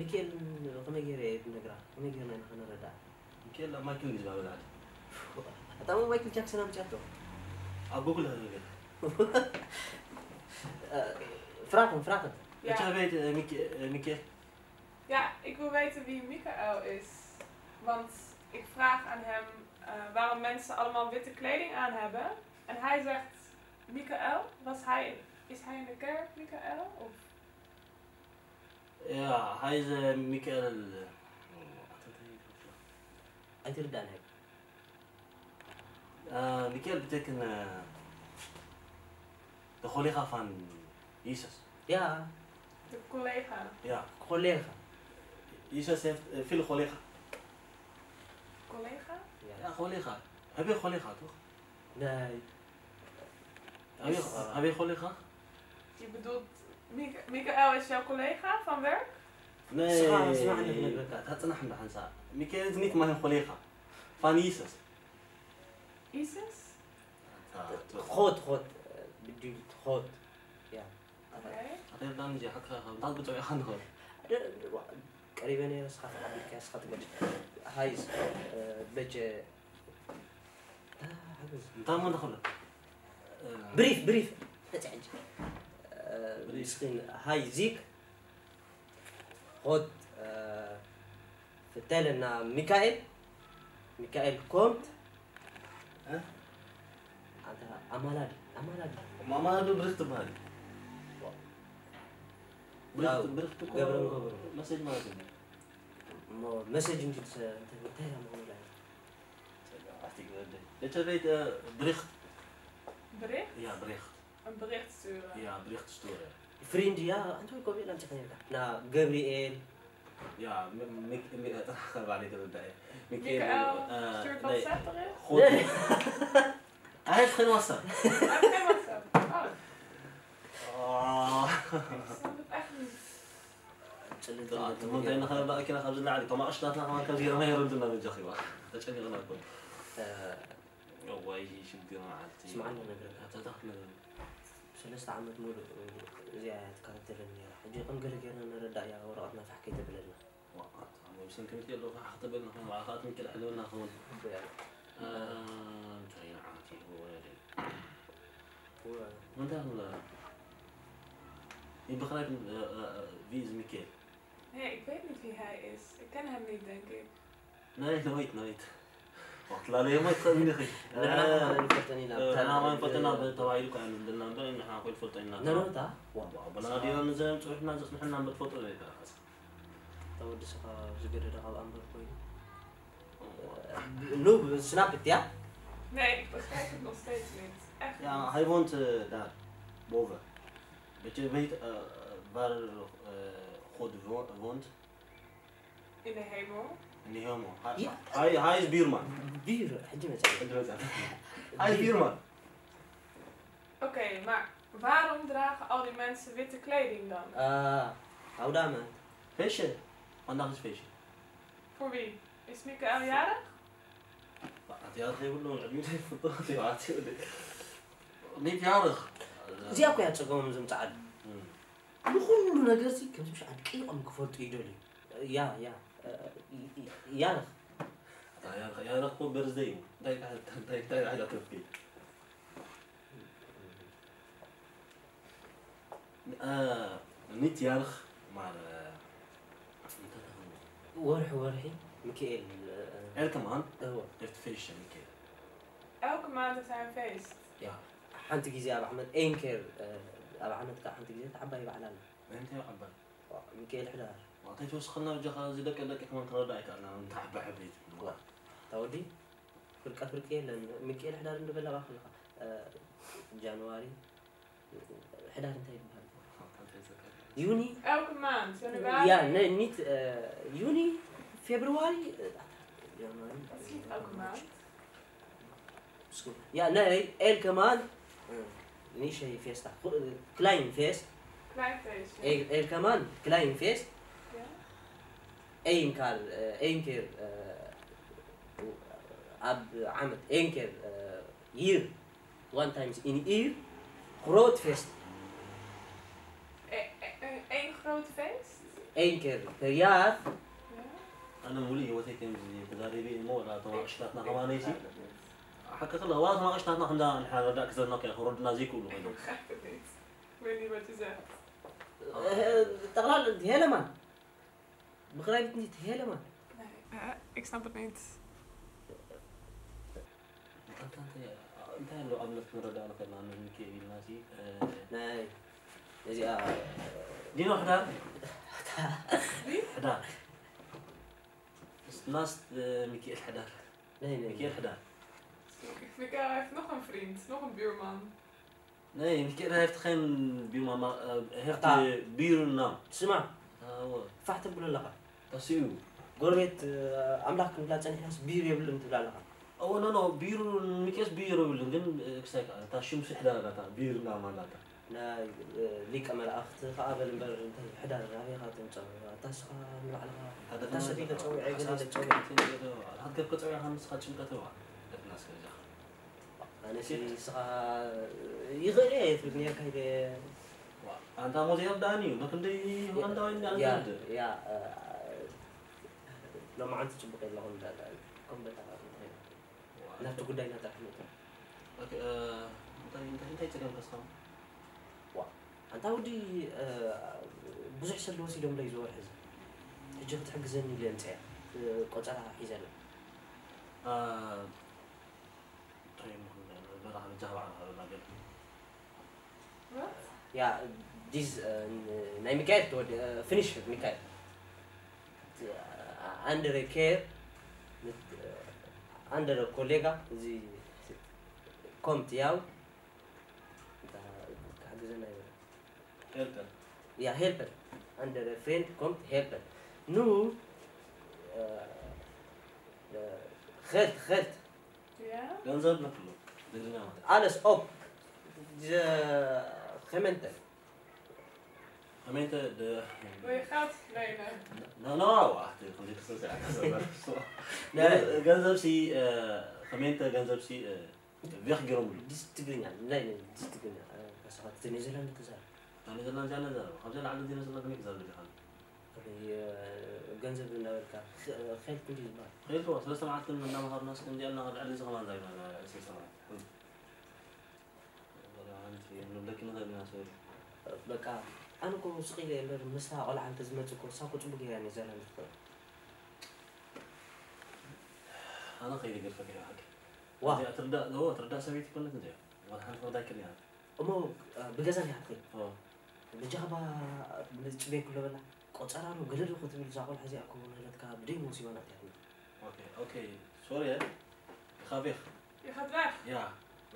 ሚካኤል ከመይ ገይረ እየ ክነግራ? ከመይ ገይርና ኢና ከነረድኣ? ሚካኤል ኣብ ማይክል ግዜ ባበላ ዓዲ ኣጣሞ ማይክል ጃክሰን ኣምጫቶ ኣብ ጉግል ኣድርገ ፍራኽን ፍራኽን Ja, Weet je, weet, eh, Mieke- eh, Mieke? Ja, ik wil weten wie Michael is. Want ik vraag aan hem eh, waarom mensen allemaal witte kleding aan hebben. En hij zegt, Michael, was hij, is hij in de kerk, Michael? Of... Ja, hij is eh, Michael. eh, ኣይትርዳእና eh, Michael betekent eh, de collega van Jezus. ያ De collega. Ja, ኮሌኻ Jezus heeft eh, veel collega. Collega? Ja, collega. Heb je collega toch? ናይ Heb je, heb je collega? Je bedoelt, Mich- Michael is jouw collega van werk? Nee, ስኻ- ስኻ ንነግረካ። ታጽናሕ እንዳ ሓንሳ ሚካኤል is niet mijn collega. Van Jezus. Isis? ኾት ኾት ብድልት ኾት ያ Oké. ኣተርዳን እዚ ሓካ ካብ እንታይ ብጽዑ ኢኻ ንኸው ቀሪበ ነይረ ስኻ ተሓቢርካ ስኻ ትገድ ሃይዝ በጀ ሓገዝ እንታይ ሞ ንኸብለ ብሪፍ ብሪፍ መፅእ ሕጂ ምስኪን ሃይ ዚክ ሆት ፍተለና ሚካኤል ሚካኤል ኮምት ኣማላዲ ኣማላዲ ማማዱ ብርክ ትበሃል ብርክ ብርክ ገብረ ገብረ መሰጅ ማለት እዩ እሞ መሰጅ እንጂ እንታይ ዳ መሆኑ ላይ Dette weet uh, bericht. Bericht? Ja, bericht. Een bericht sturen. Ja, bericht sturen. ፍሬንድ ያ እንታይ ኮ ቢላ ምጽሕ ነርካ ና ገብርኤል Ja, Michael. Michael. Michael, stuurt WhatsApp bericht? Goed. Hij heeft geen WhatsApp. Hij heeft geen WhatsApp. Oh, Oh. Ik snap het echt niet. እንታይ ንኸረዳእኪና ካብ ዝለዓሊ እቶም ኣቕሽታትና ከማን ከም ገይሮም ኣይረዱና በጃኺዋ ተጨኒቕና እኮ እዋይ ሽግር መዓልቲ ስምዓኒ ነግረካ ተታኽነ ሰለስተ ዓመት ሙሉእ እዚኣ እያ ትከታተለኒ ነራ ሕጂ ከም ገለ ገይርና ነረዳእ እያ ወረቐትና ፋሕ ከይተብለልና ብሰንኪ ምትዮ ኣለኹ ሓኽ ተበልና ከም ባዕልኻ ትምክል ሕልብና ክኸውን እንታይ ንዓት ወለደይ እንታይ ክንብላ ይበኽራይ ቪዝ ሚካኤል Nee, ik weet niet wie hij is. Ik ken hem niet, denk ik. Nee, nooit, nooit. Waqt la lema yitqanni. ንሕና ንፈልጠን ኢና ንሕና ንፈልጠና ተባሂሉ እኳ እዮም ዝብልና እምበር ንሕና ኮ ይፈልጦ ኢና ነሮታ ኣቦና ዲና ንዘም ፅሑፍና ዘፅንሕና እምበር ትፈልጦ ዘይከኣስ ተወድስኻ ዝገደደ ካብ ኣንበር ኮይኑ ኑ ስናፕ እትያ Nee, ik begrijp het nog steeds niet. Echt Ja, niet. Hij woont eh, daar, boven. Weet je, weet eh, waar eh, God wo- woont? In de hemel. In de hemel. Hij, Ja. hij, hij is buurman. ቢር ሕጂ መፅእ Hij is buurman. Oké, maar waarom dragen al die mensen witte kleding dan? ኣውዳመ Feestje. Vandaag is feestje. Voor wie? Is Michael jarig? Wat had hij even nog? Niet even toch? Wat had hij niet jarig. እዚኣ እኮ እያ ፀገሞም እዞም ፃዓዱ ንኩሉ ነገር ዚ ከምዚ ምሽ ኣድቂቖም ክፈልጡ ይደልዩ ያ ያ ያረኽ ያረኽ እኮ በርዝደይ እዩ እንታይ እንታይ እንታይ ኣላ ተፍኪ ኒት ያርኽ ማር ወርሒ ወርሒ ሚካኤል ኤልከማን እዎ ኤፍቲ ፌሽ ሚካኤል Elke maand is hij een feest. ሓንቲ ግዜ ኣብ ዓመት ኤንኬር ኣብ ዓመት ከዓ ሓንቲ ግዜ ተዓባይ በዓል ኣላ እንታይ ዓባይ ሚካኤል ሕዳር እንታይ ትወስኸልና ብጃኻ እዚ ደቂ ደቂ ከማን ክረዳ ኣይከኣልና እንታይ ዓባይ ዓበይቲ ተወዲ ፍርቃ ፍርቂ የለን ሚካኤል ሕዳር እንድበላ ከለካ ጃንዋሪ ሕዳር እንታይ ይበሃል ዩኒ Elke maand, januari. ያ ኒት ዩኒ ፌብርዋሪ Dat is niet elke maand. ያ ናይ ኤል ከማን ንእሸይ ፌስታ ክላይን ፌስት Klein feestje. ኤል ከማን ክላይን ፌስት Ja. ኤንካር ኤንኬር ኣብ ዓመት ኤንኬር ይር one times in year groot feest E- e- Een groot feest? Enker, periar. ኣነ ሙሉእ ህይወተይ ከምዚ ተዛሪበ እሞ ወላ እቶም ኣቕሽታትና ከማነይሲ ሓቂ ክላ ዋላ እቶም ኣቕሽታትና ከምዛ ንሓረዳእ ክዘርና ከ ክረዱና ዘይክእሉ ኮይኖም Begrijp het niet. Ik weet niet wat je zegt. ጠቕላላ ሄለማን ብኽራይ ብትኒት ሄለማን Eh, ik snap het niet. እንታይ እንታይ እንታይ ኣሎ ኣብነት ክንረዳእ ንኽእል ንኣብነት ሚካኤል ኢልና ሲ ናይ እዚኣ ዲኖ ሕዳር ሕዳር ናስት ሚካኤል ሕዳር ናይ ናይ ሚካኤል ሕዳር Mika heeft nog een vriend, nog een buurman. ናይ ሚካኤል ሃይፍቲ ኸን ቢሩማ ሄፍቲ ኣታ። ቢሩና ስማዕ ኣዎ ፋሕ ተብሎ ኣለኻ ተሲኡ ጎረቤት ኣምላኽ ክንብላ ጸኒሕናስ ቢር የብልን ትብላ ኣለኻ እዎ ኖ ኖ ቢሩ ሚካኤልስ ቢሩ የብልን ግን ክሳይ ከዓ እታ ሽምሲ ሕዳር ናታ ቢሩና ማላታ ናይ ሊቀ መላእኽቲ ከኣ በል እምበር እንታይ ሕዳር ኣበይኻ ተምጻእ ኣታ ስኻ ንባዕልኻ እታ ሰበይቲ ተጸዊዐ ገለ ተጸዊዐ ሃትከብ ከጸዊዕካ ንስኻ ጭንቀት እዋ ደፍናስ ገዛኻ ኣነሲ ስኻ ይኽእል እየ ትብል ነርካ ኢለ ኣንታ ሞት የርዳእኒ እዩ ብክንደይ ሆላንዳዊ ያ እንዳንዘርድ ያ ሎማዓንቲ ጽቡቅ የለኹም እንዳለ ከም በታ ናብቲ ጉዳይ ናጥራሕ መጠ እንታይ እንታይ ጸገም ከስኻ ኣንታ ወዲ ብዙሕ ሰብ ዝወሲዶም ዶ ይዝወር ሕዚ ሕጂ ክትሕግዘኒ ኢለ ምፅያ ቆፀራ ሒዘላ እንታይ ምኹን በራኻ ብጃኻ ባዕልኻ በላ ገለ Wat? Ja, die is, eh, ናይ ሚካኤል ተወዲ ፊኒሽ ሚካኤል under care under ኮሌጋ እዚ ኮምት ያው ክሕግዘና ይበለ ሄልፐር Ja, helpen. Andere vriend komt helpen. Nu, eh, eh, geld, geld. Ja? ገንዘብ ነክሎ ትግርኛ ማለት Alles op. De gemeente. ከመይተ Wil je geld lenen? ኖ ኖ ገንዘብ ሲ ከመይተ ገንዘብ ሲ ቬክ ገይሮምሉ ዲስ ትግርኛ፣ ናይ ናይ ዲስ ትግርኛ። ካሳኻ እቲ ኔዘርላንድ ክዛረብ። ኔዘርላንድ ያ ነዛረብ ካብዚ ላዕሊ እዚ ነዘርላንድ ከመይ ክዛረብ ዲኻ ከመይ ገንዘብ እናበልካ ኸልክ እንዲ ዝበሃል። ከይልዋ ሰለስተ መዓልቲ እናመሃርና ስክ እንዲኣልና ልዕሊ እዚ ከማን ዛይና ሰለስተ መዓልቲ ንብለኪ ንኽእል ኢና ሶሪ በቃ ኣነ እኮ ስቕ ኢለ እየ እምበር ምስታ ቆልዓ እንተዝመፅእ እኮ እሳ እኮ ፅቡቅ ገይራ ኔዘርላንድ ትኽእል። ኣነ ከይደ ገድፈ ከይደ ሓቂ ዋ እዚኣ ትርዳእ ዎ ትርዳእ ሰበይቲ ኮነት እንዲያ ዋላ ሓንቲ ወዳይ ክልያ እሞ ብገዛ ዲኻ ትኸይድ ኦ ብጃኽባ ምፅበይ ኩሎ በላ ቆፀራ ዶ ገለ ዶ ክትብል እዛ ቆልዓ እዚኣ እኮ ንብረትካ ብደይ መሲባና እያ ትብል ኦኬ ኦኬ ሶሪ ኢኻ ቬክ Je gaat weg. ያ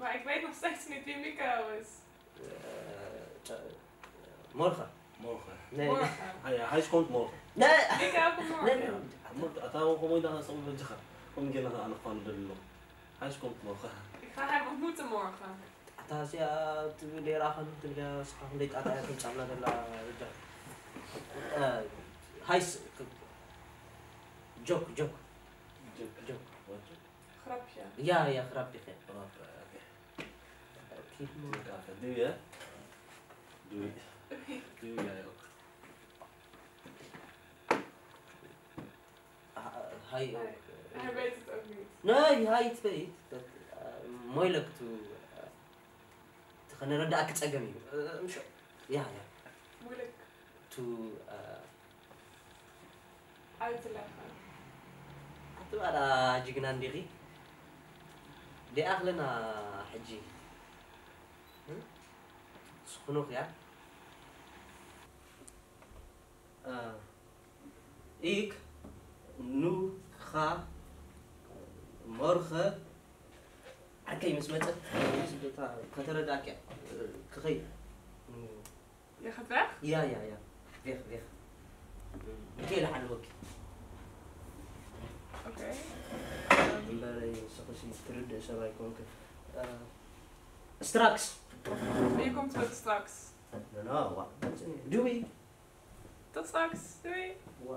Maar ik weet nog steeds niet wie Mika is. ሞርኻ ሞርኸ ናይ Morgen. ሃይ ሃይ ስኮንት ሞርኸ ናይ Mika ook ናይ morgen. ኣታ ከምኡ ኢልካ ሰው በጃኻ ከምኡ ጌርና ኣነ ክፋ ንደሊ ኣለኹ ሃይ ስኮንት ሞርኸ Ik ga hem ontmoeten morgen. ኣታ እዚኣ ትብል የራኸን ትብል እያ ስኻ ክንደይ ጣጣ እያ ተምጻልና ዘላ በጃ ሃይስ ጆክ ጆክ ጆክ Grapje. ያ ያ ክራብ ዲኸ ኦኬ ኪድ ሞ Doe je? Doe je? Doe je ook? ሃይ Hij weet het ook niet. ናይ ሃይ ትፈይት ሞይለክ ቱ እቲ ከነረዳእኪ ጸገም እዩ ምሾ ያ ያ Moeilijk. ቱ Uit te leggen. ኣቲ ባዳ ጅግና እንዲኺ ደኣ ክለና ሕጂ ስኹኑኽ እያ ኢክ ኑ ኻ ሞርኸ ዓርከይ ምስ መጸት ከተረዳእኪ እያ ክኸይድ Je gaat weg? Ja, ja, ja. Weg, weg. Michaela ሓለወኪ Oké. እምበረይ ንስኽሲ ትርድእ ሰብ ኣይኮንክ ስትራክስ Je komt terug straks. ዋ ድዊ Tot straks. Doei. ዋ